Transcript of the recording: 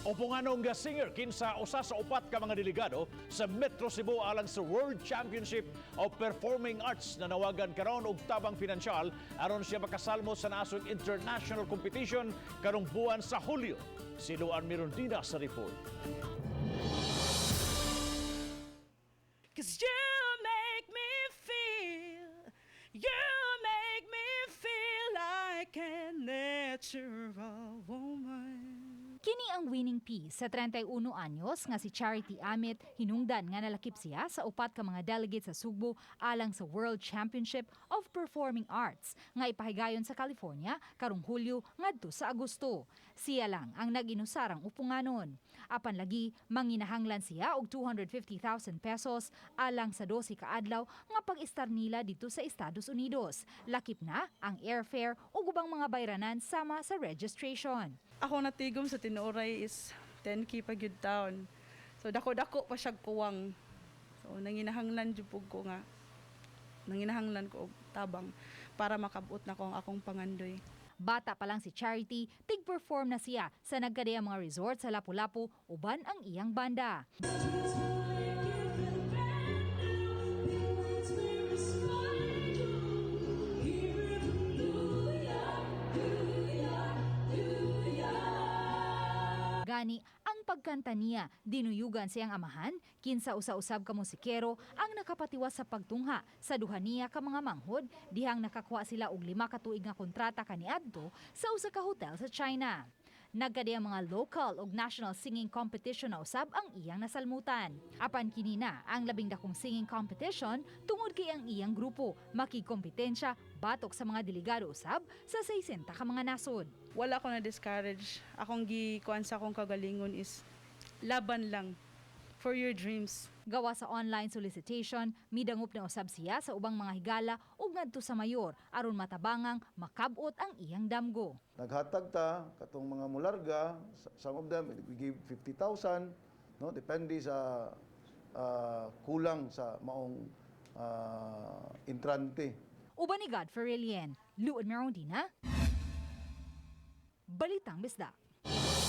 Uponganong nga singer kinsa usa sa upat ka mga delegado sa Metro Cebu alang sa World Championship of Performing Arts na nawagan karon og tabang pinansyal aron siya makasalmo sa nasod international competition karong buwan sa Hulyo. Si Luan Mirondina sa report. 'Cause you make me feel, you make me feel like a natural woman. Kini ang winning piece sa 31 anyos nga si Charity Amit, hinungdan nga nalakip siya sa upat ka mga delegate sa Sugbo alang sa World Championship of Performing Arts nga ipahigayon sa California karong Hulyo ngadto sa Agosto. Siya lang ang nag-inusarang uponganon. Apan lagi manginahanglan siya og 250,000 pesos alang sa 12 ka adlaw nga pag-istar nila dito sa Estados Unidos. Lakip na ang airfare ug ubang mga bayranan sama sa registration. Ako natigom sa tinuoray is 10K pa gyud taon. So dako-dako pa siya kuwang. So nanginahanglan jud pud ko nga nanginahanglan ko og tabang para makabot na ko ang akong pangandoy. Bata pa lang si Charity, tig-perform na siya sa nagkadayang mga resort sa Lapu-Lapu uban ang iyang banda. Gani, ang pagkanta niya, dinuyugan siyang amahan, kinsa usa-usab ka musikero ang nakapatiwas sa pagtungha sa duha niya ka mga manghod, dihang nakakuha sila og 5 ka tuig nga kontrata kaniadto sa usa ka hotel sa China. Nagkadiyang mga local ug national singing competition na usab ang iyang nasalmutan. Apan kini na ang labing dakong singing competition tungod kay ang iyang grupo makigkompetensya batok sa mga delegado usab sa 60 ka mga nasod. Wala ko na discourage. Akong gikuan sa akong kagalingon is laban lang for your dreams. Gawa sa online solicitation, midangop na usab siya sa ubang mga higala ug ngadto sa mayor aron matabangang makabot ang iyang damgo. Naghatag ta katong mga mularga, some of them we give 50,000, no, depende sa kulang sa maong entrante. Uban ni Godfrey Relien, Luan Merondina, Balitang Bisdak.